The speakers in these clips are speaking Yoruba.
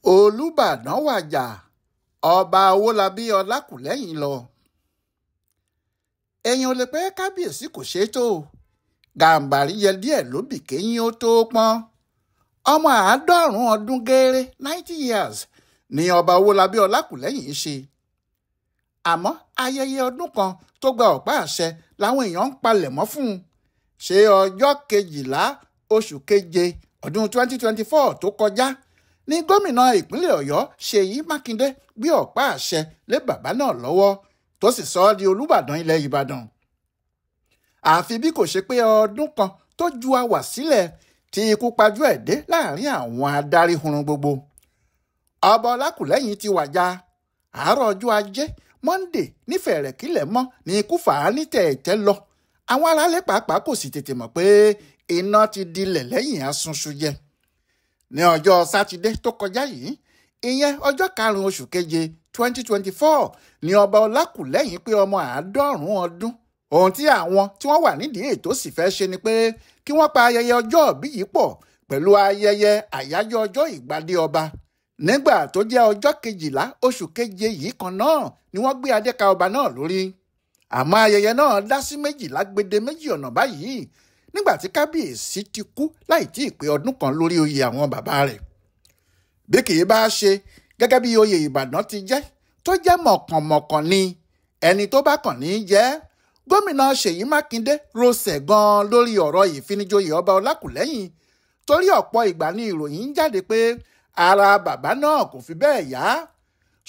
Olùbàdàn wájà, Ọba Ọwọ́labí Ọlákúlẹ́hìn lọ. Èèyàn ò lè pé kábíyèsí kò ṣeé tó, Gàǹbàrí yẹ díẹ̀ lóbì kéyìn ó tóó pọ́n. Ọmọ 90 ọdún gééré 90 years ni Ọba Ọwọ́labí Ọlákúlẹ́hìn ń ṣe. Àmọ́ ayẹyẹ ọdún kan tó gba ọ̀pá àṣẹ làwọn èèyàn ń palẹ̀mọ́ fún un. Ṣé ọjọ́ 12 oṣù keje ọdún 2024 tó kọjá ní gómìnà ìpínlẹ̀ Ọ̀yọ́ Ṣèyí Mákindé gbé ọ̀pá àṣẹ lé bàbá náà lọ́wọ́ tó sì sọ ọ́ di Olúbàdàn ilẹ̀ Ìbàdàn. Àfi bí kò ṣe pé ọdún kan tó ju àwà sílẹ̀ tí ikú pajú ẹ̀ dé láàrin àwọn adarí hunrun gbogbo. Ọba Ọlákúlẹ́hìn ti wàjà. Àárọ̀ ọjọ́ ajé Monday nífẹ̀ẹ́ rẹ̀ kílẹ̀ mọ́ ní ikú fà á ní tẹ̀ẹ̀tẹ̀ lọ. Àwọn aráalé pàápàá kò sì tètè mọ̀ pé iná ti dilẹ̀ lẹ́yìn asunṣu jẹ. Ní ọjọ́ Sátidé tó kọjá yìí, ìyẹn ọjọ́ 5 oṣù keje 2024 ni Ọba Ọlákúlẹ́hìn pé ọmọ 90 ọdún. Ohun tí àwọn tí wọ́n wà nídìí ètò sì fẹ́ ṣe ni pé kí wọ́n pa ayẹyẹ ọjọ́ ìbí yìí pọ̀ pẹ̀lú ayẹyẹ àyájọ́ ọjọ́ ìgbadé ọba. Nígbà tó jẹ́ ọjọ́ 12 oṣù keje yìí kan náà ni wọ́n gbé adé ka ọba náà lórí. Àmọ́ ayẹyẹ náà dá sí méjì lágbede méjì ọ̀nà báyìí nígbà tí kábíyèsí ti kú láì tí ì pé ọdún kan lórí oyè àwọn bàbá rẹ̀. Bí kì í bá ṣe gẹ́gẹ́ bí oyè Ìbàdàn ti jẹ́ tó jẹ́ mọ̀kànmọ̀kàn ni ẹni tó bá kàn ní í jẹ́. Gómìnà Ṣèyí Mákindé rọsẹ̀ gan-an lórí ọ̀rọ̀ ìfinijoyè Ọba Ọlákúlẹ́hìn torí ọ̀pọ̀ ìgbà ni ìròyìn ń jáde pé ara bàbá náà kò fi bẹ́ẹ̀ yá.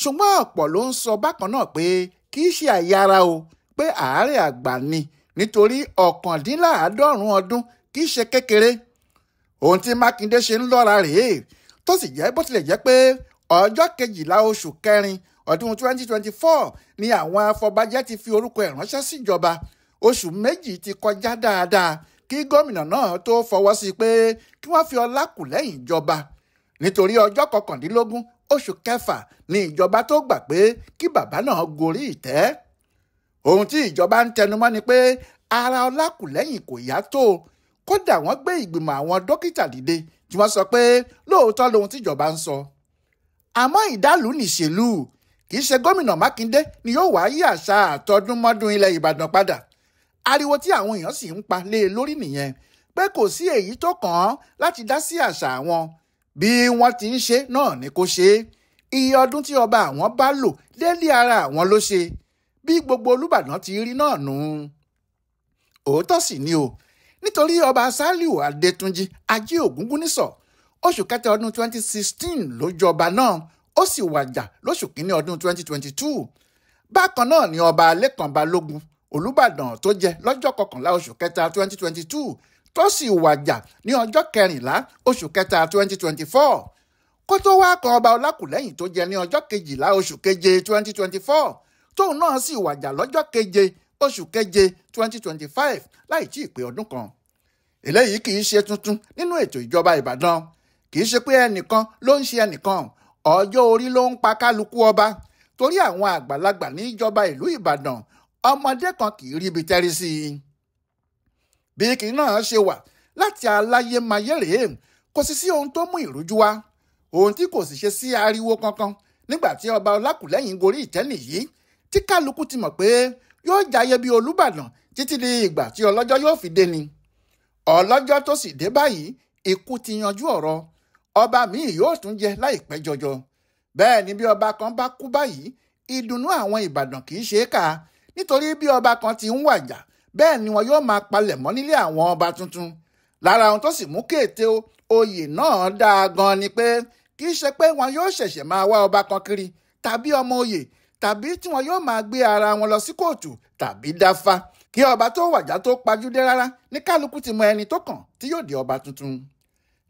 Ṣùgbọ́n ọ̀pọ̀ ló ń sọ bákan náà pé kì í ṣe àìyára o, pé àárẹ̀ àgbà ni nítorí 89 ọdún kì í ṣe kékeré. Ohun tí Mákindé ṣe ń lọ́ra rèé tó sì jẹ́ bó tilẹ̀ jẹ́ pé ọjọ́ 12 oṣù kẹrin ọdún 2024 ni àwọn afọbajẹ́ ti fi orúkọ ẹ̀ ránṣẹ́ síjọba. Oṣù 2 ti kọjá dáadáa kí gómìnà náà tó fọwọ́ sí pé kí wọ́n fi Ọlákúlẹ́hìn jọba. Nítorí ọjọ́ 19 oṣù kẹfà ni ìjọba tó gbà pé kí bàbá náà gorí ìtẹ́. Ohun tí ìjọba ń tẹnumọ́ ni pé ara Ọlákúlẹ́hìn kò yá tó. Kódà wọ́n gbé ìgbìmọ̀ àwọn dókítà dìde tí wọ́n sọ pé lóòótọ́ lohun tíjọba ń sọ. Àmọ́ ìdálù nìṣèlú, kì í ṣe gómìnà Mákindé ni yóò wá yí àṣà àtọdúnmọ́dún ilẹ̀ Ìbàdàn padà. Ariwo tí àwọn èèyàn sì ń pa lé e lórí nìyẹn pé kò sí èyí tó kàn án láti dá sí àṣà àwọn. Bí wọ́n ti ń ṣe náà ni kò ṣe é. Iye ọdún tí ọba àwọn bá lò délé ara àwọn ló ṣe. Bí gbogbo Olúbàdàn ti rí náà nù. Òótọ́ sì ni o, nítorí Ọba Sàlíù Adétúnjì Ajé Ògúngúnnísọ̀ oṣù kẹta ọdún 2016 ló jọba náà, ó sì wàjà lóṣù kínní ọdún 2022. Bákan náà ni Ọba Lékan Balógun Olúbàdàn tó jẹ lọ́jọ́ 11 oṣù kẹta 2022 tó sì wàjà ní ọjọ́ 14 oṣù kẹta 2024. Kó tó wá kan Ọba Ọlákúlẹ́hìn tó jẹ ní ọjọ́ 12 oṣù keje 2024 tóun náà sì wàjà lọ́jọ́ 7 oṣù keje 2025 láì tí ì pé ọdún kan. Eléyìí kì í ṣe tuntun nínú ètò ìjọba Ìbàdàn. Kì í ṣe pé ẹnìkan ló ń ṣe ẹnìkan, ọjọ́ orí ló ń pa kálukú ọba. Torí àwọn àgbàlagbà níjọba ìlú Ìbàdàn, ọmọdé kan kì í ríbi tẹ́rí sí i. Bí kìnìún náà ṣe wà láti aláyémayé rèé, kò sì sí ohun tó mú ìrújú wá. Ohun tí kò sì ṣe sí ariwo kankan nígbà tí Ọba Ọlákúlẹ́hìn gorí ìtẹ́ nìyí tí kálukú ti mọ̀ pé yóò jayé bí Olúbàdàn títí di ìgbà tí ọlọ́jọ́ yóò fi dé ni. Ọlọ́jọ́ tó sì dé báyìí, ikú ti yanjú ọ̀rọ̀. Ọba míì yóò tún jẹ láìpẹ́ jọjọ. Bẹ́ẹ̀ ni bí ọba kan bá kú báyìí, ìdùnnú àwọn Ìbàdàn kì í ṣe é kà, nítorí bí ọba kan ti ń wàjà bẹ́ẹ̀ ni wọn yóò máa palẹ̀ mọ́ nílé àwọn ọba tuntun. Lára ohun tó sì mú kéèté oyè náà dáa gan ni pé kì í ṣe pé wọn yóò ṣẹ̀ṣẹ̀ máa wá ọba kan kiri tàbí ọmọ oyè tàbí tí wọn yóò máa gbé ara wọn lọ sí kóòtù tàbí dáfá. Kí ọba tó wàjà tó pajúdé rárá ní kálukú ti mọ ẹni tó kàn tí yóò di ọba tuntun.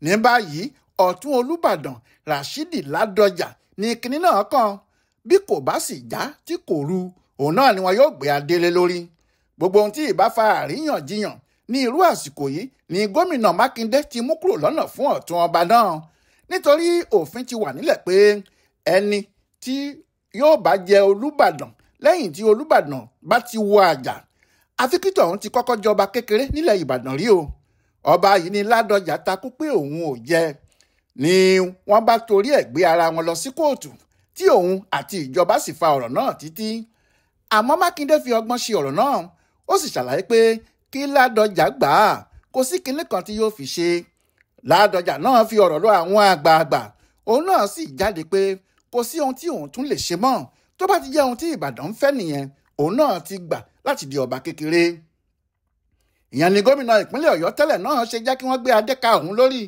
Ní báyìí, ọ̀tún Olúbàdàn Rashidi Ládọjà ní kinní náà kàn. Bí kò bá sì já tí kò ru, òun náà ni wọn yóò gbé adé lé lórí. Gbogbo ohun tí ìbá fa àríyànjiyàn ní irú àsìkò yìí ni gómìnà Mákindé ti mú kúrò lọ́nà fún ọ̀tún ọba náà. Nítorí òfin ti wà nílẹ̀ pé ẹni tí yóò bá jẹ Olúbàdàn lẹ́yìn tí Olúbàdàn bá ti wọ àjà, àfi kí tọ̀hún ti kọ́kọ́ jọba kékeré nílẹ̀ Ìbàdàn rí o. Ọba yìí ni Ládọjà takú pé òun ò jẹ. Ni wọ́n bá torí ẹ̀ gbé ara wọn lọ sí kóòtù tí òun àti ìjọba sì fa ọ̀rọ̀ náà títí. Àmọ́ Mákindé fi ọgbọ́n ṣe ọ̀rọ̀ náà, ó sì ṣàlàyé pé kí Ládọjà gbà á, kò sí kinní kan tí yóò fi ṣe. Ládọjà náà fi ọ̀rọ̀ lọ àwọn àgbààgbà, òun náà sì jáde pé kò sí ohun tí òun tún lè ṣe mọ́, tó bá ti jẹ́ ohun tí Ìbàdàn ń fẹ́ nìyẹn, òun náà ti gbà láti di ọba kékeré. Ìyẹn ni gómìnà ìpínlẹ̀ Ọ̀yọ́ tẹ́lẹ̀ náà ṣe jẹ́ kí wọ́n gbé adé ka òun lórí,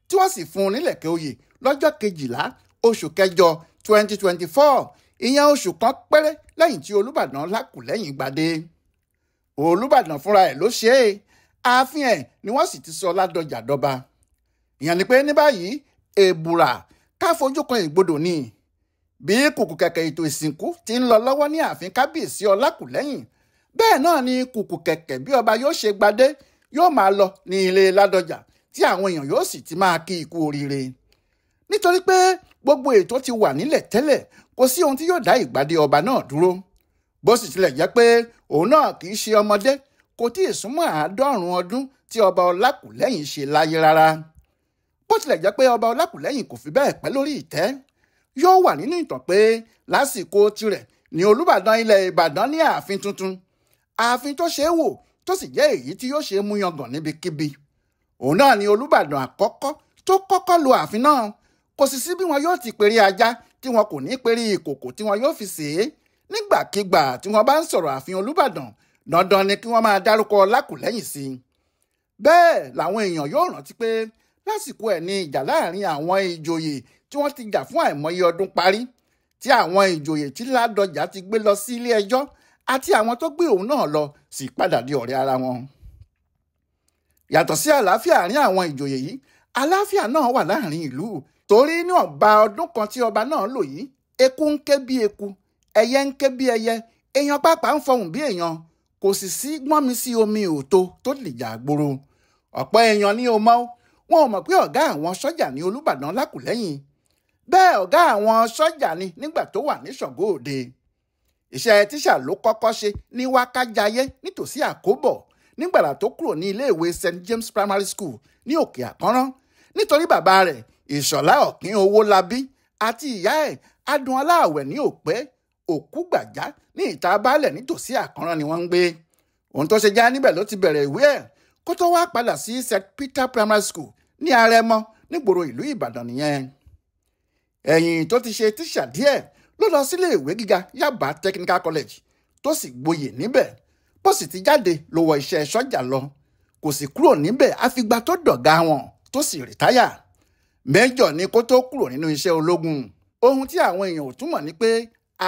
tí wọ́n sì fún un nílẹ̀kẹ̀ oyè lọ́jọ́ 12 oṣù kẹjọ 2024, ìyẹn oṣù kan péré lẹ́yìn tí Olúbàdàn Lákùlẹ́yìn gbadé. Olúbàdàn fúnra ẹ̀ ló ṣe é, ààfin ẹ̀ ni wọ́n sì ti sọ Ládọjà dọba. Ìyẹn ni pé ní báyìí èbùrà ká fojú kan ìgbodò ni. Bí kùkù kẹ̀kẹ́ ètò ìsìnkú ti ń lọ lọ́wọ́ ní ààfin kábíyèsí Ọlákùlẹ́yìn, bẹ́ẹ̀ náà ni kùkù kẹ̀kẹ́ bí ọba yóò ṣe gbadé yóò máa lọ ní ilé Ládọjà tí àwọn èèyàn yóò sì ti máa kí ikú oríire. Nítorí pé gbogbo ètò ti wà nílẹ̀ tẹ́lẹ̀, kò sí ohun tí yóò dá ìgbadé ọba náà dúró. Bó sì tilẹ̀ jẹ́ pé òun náà kì í ṣe ọmọdé, kò tí ì súnmọ́ 90 ọdún tí ọba Ọlákùlẹ́yìn ṣe láyé rárá. Bó tilẹ̀ jẹ́ pé ọba Ọlákùlẹ́yìn kò fi bẹ́ẹ̀ pẹ́ lórí ìtẹ́, yóò wà nínú ìtàn pé lásìkò tirẹ̀ ni Olúbàdàn ilẹ̀ Ìbàdàn ní ààfin tuntun, ààfin tó ṣe é wò tó sì jẹ́ èyí tí yóò ṣe é mú yangàn níbikíbi. Òun náà ni Olúbàdàn àkọ́kọ́ tó kọ́kọ́ lo ààfin náà. Kò sì sí bí wọn yóò ti perí ajá tí wọn kò ní perí ìkòkò tí wọn yóò fi sè é. Nígbàkigbà tí wọn bá ń sọ̀rọ̀ ààfin Olúbàdàn, dandan ni kí wọ́n máa dárúkọ Ọlákùlẹ́yìn sí i. Bẹ́ẹ̀ làwọn èèyàn yóò rántí pé lásìkò ẹ̀ ní ìjà láàrin àwọn ìjòyè tí wọ́n ti jà fún àìmọye ọdún parí, tí àwọn ìjòyè tí Ládọjà ti gbé lọ sí ilé ẹjọ́ àti àwọn tó gbé òun náà lọ sì padà di ọ̀rẹ́ ara wọn. Yàtọ̀ sí àlàáfíà àárín àwọn ìjòyè yìí, àlàáfíà náà wà láàrin ìlú, torí níwọ̀nba ọdún kan tí ọba náà lò yìí, eku ń ké bí eku, ẹyẹ ń ké bí ẹyẹ, èèyàn pàápàá ń fọhùn bí èèyàn, kò sì sí gbọ́nmi sí omi òtó tó lè jà gbòòrò. Ọ̀pọ̀ èèyàn ni ó mọ̀, wọn ò mọ̀ pé ọ̀gá àwọn sọ́jà ní Olúbàdàn Lákùlẹ́yìn. Bẹ́ẹ̀ ọ̀gá àwọn sọ́jà ni nígbà tó wà ní Ṣàngó Òde. Iṣẹ́ tíṣà ló kọ́kọ́ ṣe ní Wákájayé nítòsí Àkóbọ̀ nígbàrà tó kúrò ní iléèwé St James Primary School ní Òkè Àkànrán, nítorí bàbá rẹ̀ Ìṣọ̀lá Ọ̀kín Owólabí àti ìyá ẹ̀ Adùn Aláàwẹ̀ ní Òpẹ́ Òkúgbàjá ní ìta Baálẹ̀ nítòsí Àkànrán ni wọ́n ń gbé. Ohun tó ṣe já níbẹ̀ ló ti bẹ̀rẹ̀ ìwé ẹ̀ kó tó wá padà sí St Peter Primary School ní Arẹmọ nígboro ìlú Ìbàdàn nìyẹn. Ẹ̀yìn tó ti ṣe tíṣà díẹ̀ ló lọ sílé ìwé gíga Yaba Technical College tó sì gboyè níbẹ̀. Bó sì ti jáde ló wọ iṣẹ́ sọ́jà lọ, kò sì kúrò níbẹ̀ àfìgbà tó dọ̀gá wọn tó sì rìtáyà. Mẹ́jọ ni kó tó kúrò nínú iṣẹ́ ológun. Ohun tí àwọn èèyàn ò túmọ̀ ni pé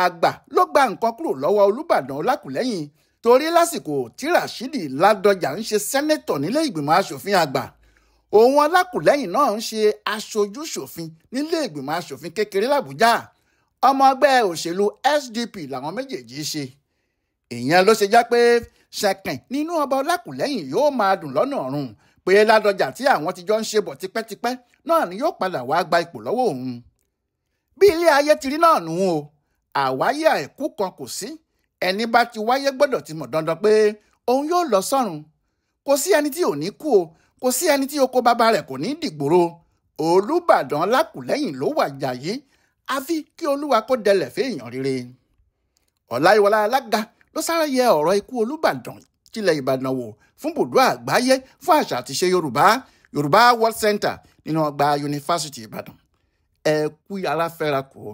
àgbà ló gba nǹkan kúrò lọ́wọ́ Olúbàdàn Ọlákùlẹ́yìn, torí lásìkò tí Rashidi Ládọjà ń ṣe sẹ́nẹ́tọ̀ nílé ìgbìmọ̀ asòfin àgbà, òun Ọlákùlẹ́yìn náà ń ṣe aṣojúṣòfin nílé ìgbìmọ̀ asòfin kékeré l'Àbújá. Ọmọ ẹgbẹ́ òṣèlú SDP làwọn méjèèjì ṣe. Ìyẹn ló ṣe jẹ́ pé ṣẹ̀kìn nínú ọba Ọlákùlẹ́yìn yóò máa dùn lọ́nà ọ̀run pé Ládọjà tí àwọn ti jọ ń ṣe bọ̀ tipẹ́tipẹ́ náà ni yóò padà wá gba ipò lọ́wọ́ òun. Bí ilé ayé ti rí náà nù o, àwáyé àìkú kan kò sí. Ẹni bá ti wáyé gbọ́dọ̀ ti mọ̀ dandan pé òun yóò lọ sọ́run. Kò sí ẹni tí ò ní kú o, kò sí ẹni tí oko bàbá rẹ̀ kò ní dìgbòro. Olúbàdàn Lákùlẹ́yìn ló wàjà yìí, àfi kí Olúwa kó dẹlẹ̀ fẹ́ẹ̀yàn rere. Ọláyíwọlá Alága ló sáré yẹ ọ̀rọ̀ ikú Olúbàdàn tilẹ̀ Ìbàdàn wò fún bùdó àgbáyé fún àṣà àti ìṣe Yorùbá, Yorùbá World Center nínú ọgbà Yunifásítì Ìbàdàn. Ẹ kú yàrá fẹ́ra kù o.